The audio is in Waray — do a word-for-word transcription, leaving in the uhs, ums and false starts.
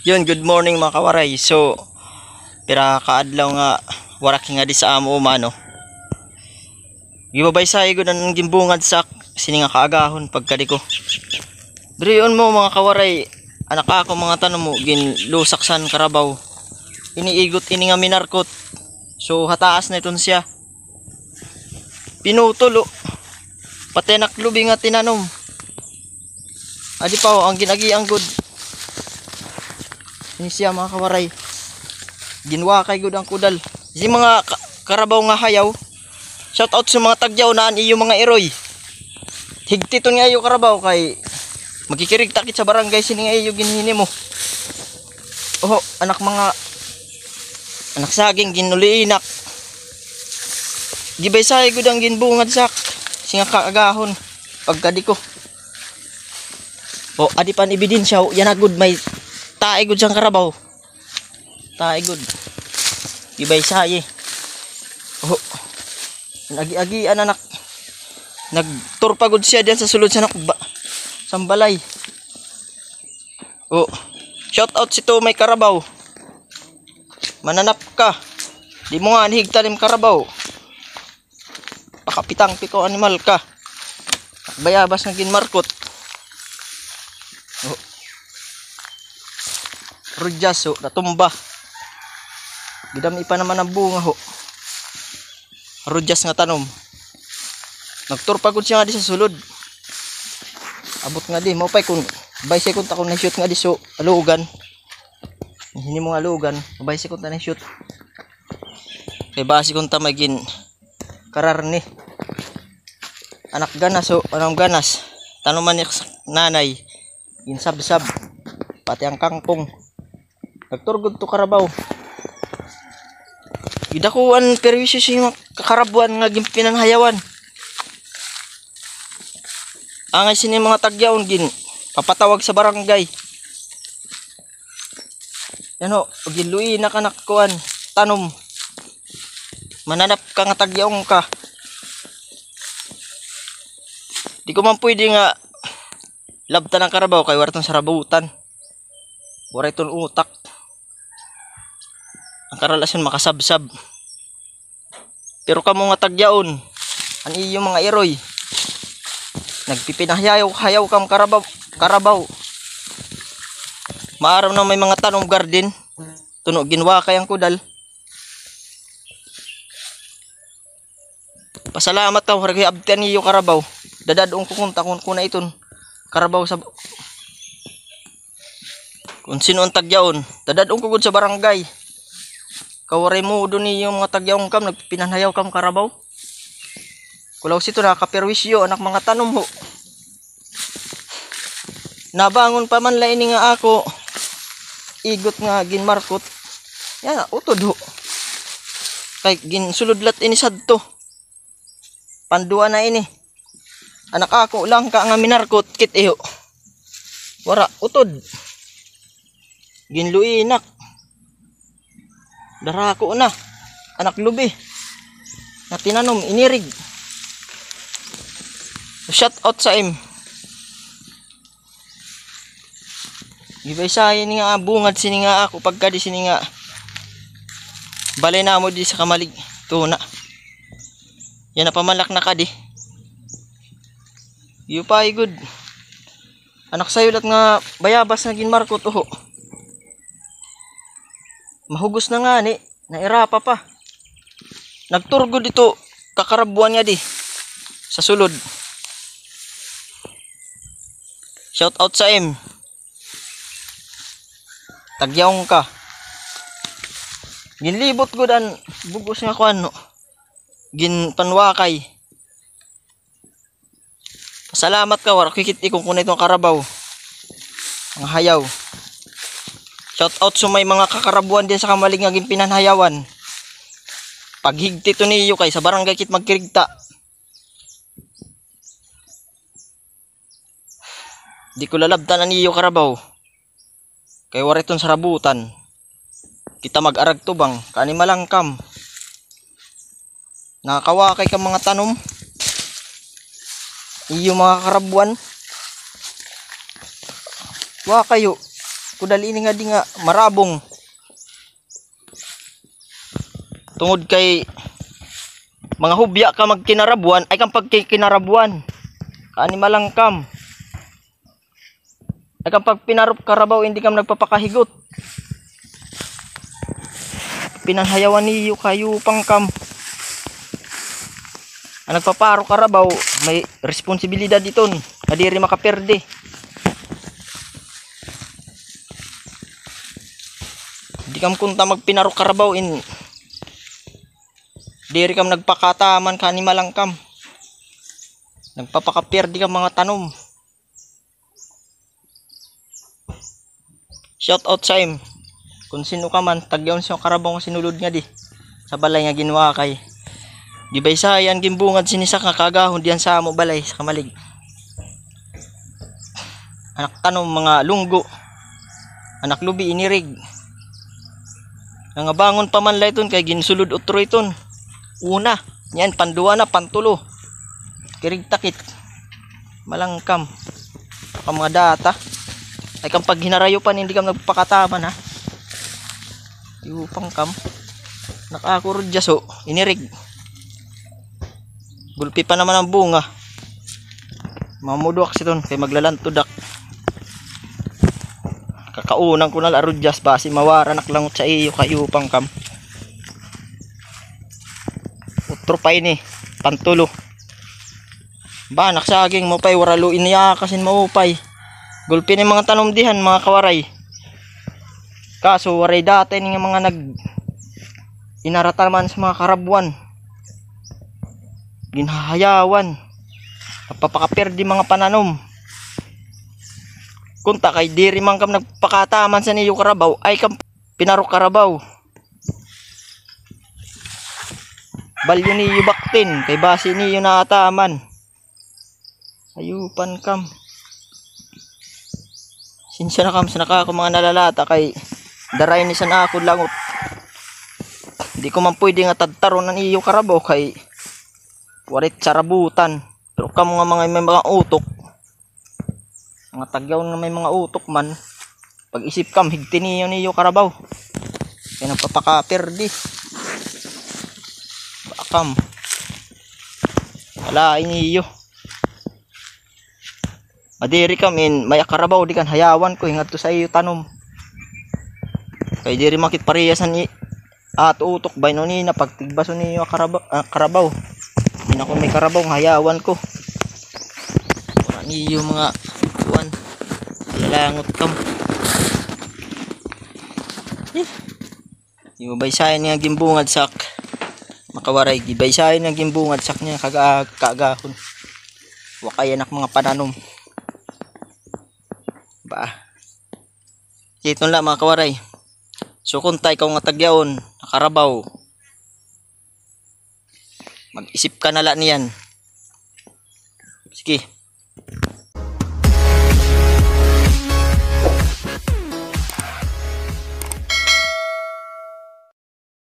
Yun, good morning, mga kawaray. So, pira ka adlaw nga warak ngadi sa amo uma, no? Gibabaysayi gud an ginbungad sa ak-, sini nga kaagahon pagkadi ko. Dirion mo, mga kawaray, an ak-, ako mga tanom mo, ginlusak san karabaw. Iniigot ini nga minarkot. So, hataas na iton siya. Pinutol, o. Pati an ak lubi nga tinanom. Adi pa, o, an gin-agian gud. Ini siya, mga kawaray. Ginwakay gud an kudal. Ini mga ka-, karabaw nga hayaw. Shout out sa mga tagyaw na an iyo mga iroy. Higtiton nga iyo karabaw kay magkikirigta kit sa barangay sini nga iyo ginhinimo. Oho, an ak mga, an ak saging ginuliinak. Gibaysayi gud an ginbungad sa ak-, sini nga kaagahon. Pagkadi ko. O, adi pa an ebidensya, o, yana gud may tae gud san karabaw. Tae gud. Gibaysayi. O. Nag-agi-agian an ak-, nagturpa gud siya diyan sa sulod san ak-, ba-, san balay. O. Shout out sito may karabaw. Mananap ka. Di mo ngani higtan im karabaw. Pakapitang piko animal ka. Bayabas nga ginmarkot. O. Rudyas, o, natumba. Gidam-i pa naman an bunga, ho. Rudyas nga tanom. Nagturpa gud siya ngadi sa sulod. Abot ngadi, maupay kun, baysi kun ta kun na-shoot ngadi so, alugan. Hini mo nga alugan, baysi kun ta na-shoot. Kay basi kun ta may gin-, kararni. An ak ganas, o, an ak ganas. Tanuman ni sa nanay. Ginsabsab. Pati an kangkong. Nagturgod to karabaw. Gidako an perwisyo sa mga kakarabuan nga ginpinanhayawan. Angay sini mga tagyaon, ginpapatawag sa barangay. Yan ho, ginluinak an ak kuan, tanom. Mananap ka nga tagyaon ka. Di ko man pwede nga labtan an karabaw kay waray ton sarabutan. Waray ton utak. An karalasan makasabsab. Pero kamo nga tagyaon, an iyo mga iroy, nagpipinahayaw-hayaw kam karabaw, karabaw. Maaram na may mga tanom garden, tuno ginwakay an kudal. Pasalamat ka, waray ko abti an iyo karabaw. Dadad-on ko kunta kun kuna iton karabaw sa, kun sino an tagyaon. Dadad-on ko gud sa barangay. Kawaray mo do niyo mga tagyaon kam, nagpinanhayaw kam karabaw. Kulaw sito, nakakaperwisyo an ak mga tanom ho. Nabangon pa man la ini nga ako igot nga ginmarkot. Yana, utod ho. Kay ginsulod lat ini sadto. Pandua na ini. An ak ako lang ka nga minarkot, kit-i ho. Wara, utod. Ginluinak. Darako na. An ak lubi. Na tinanom, inirig. Shout out sa im. Gibaysayi ini nga bungad sini nga ako pagkadi sini nga balay namo di sa Kamalig. Tuna. Yana pamalak na kadi. Yupay gud. An ak sayo lat nga bayabas nga ginmarkot, oho. Mahugos na ngani, nairapa pa. Nagturgod ito kakarabuan ngadi sa sulod. Shout out sa im. Tagyaon ka. Ginlibot gud an bug-os nga kuan, no. Ginpanwakay. Pasalamat ka, wara ko kikit-i kun kuna iton karabaw. Mga hayaw. Shout out sa may mga kakarabuan diyan sa Kamalig nga ginpinanhayawan. Paghigti to niyo kay sa barangay kit magkirigta. Di ko lalabtan an iyo karabaw. Kay waray ton sarabutan. Kita mag-aragtubang, kaani malangkam. Nakakawakay ka mga tanom. Iyo mga karabuan. Wa kayo. Kudal ini nga di nga marabong. Tungod kay mga hubya ka magkinarabuan, ay kan pagkikinarabuan. Kaanimal lang kam. Ay kan pagpinarok karabaw, hindi kam nagpapakahigot. Pinanhayawan niyo, kayupang kam. An nagpaparok karabaw, may responsibilidad iton nga diri makaperde. Di kam kunta magpinarok karabaw in diri kam nagpakataman, kaanimal lang kam. Nagpapakaperde kam mga tanom. Shout out sa im. Kun sin-o ka man, tagyaw hin karabaw nga sinulod ngadi sa balay nga ginwakay. Gibaysay an ginbungad sini sak nga kaagahon diyan sa amo balay sa Camalig. An ak tanom, mga lunggo. An ak lubi, inirig. Nangabangon pa man la iton kay ginsulod utro iton. Una, niyan, panduwa na, pantulo. Kirigtakit. Malangkam. Ang mga data. Ay kan paghinarayo pa, hindi kam nagpakataman, ha? Yupang kam. An ak ako rudyas, o. Inirig. Gulpi pa naman an bunga. Mamuduak siton kay maglalantod ak. Kakaunan ko na la rudyas basi mawaran ak langot sa iyo, kayupang kam. Utro pa ini, pantulo. Ba, an ak saging maupay, wara lo ini akasin maupay. Gulpi ni mga tanom dihan, mga kawaray. Kaso waray data ini nga mga nag-, inarataman sa mga karabuan. Ginhahayawan. Nagpapakaperde mga pananom. Kunta kay diri man kam nagpakataman sa niyo karabaw, ay kam pinarok karabaw. Balyo niyo baktin, kay basi niyo naataman. Ayupan kam. Sinsya na kam sa naka ako mga nalalata kay daray ni san ako langot. Di ko man pwede nga tadtaron an iyo karabaw kay waray sarabutan. Pero kamo nga mga may mga utok, mga tagyaw nga may mga utok man, pag-isip kam, higti niyo niyo karabaw. Kay nagpapakaperde. Bakam. Wala niyo. Madiri kam in may karabaw, di kan hayawan ko, hingadto sa iyo tanom. Kay diri makit parehas an i-, ato utok, bayno ni na pagtigbason niyo karabaw, ah, karabaw. Di na ko may karabaw, nga hayawan ko. Wala niyo mga kuan. Langot kam. Eh. Gibaysayan niya ginbungad sak. Makawaray, gibaysayan niya ginbungad sak niya kaga-, kaagahon. Wakay an ak mga pananom. Ba. Iton la, mga kawaray. So, kunta ikaw nga tagyaon, nakarabaw. Mag-isip ka na la niyan. Sige.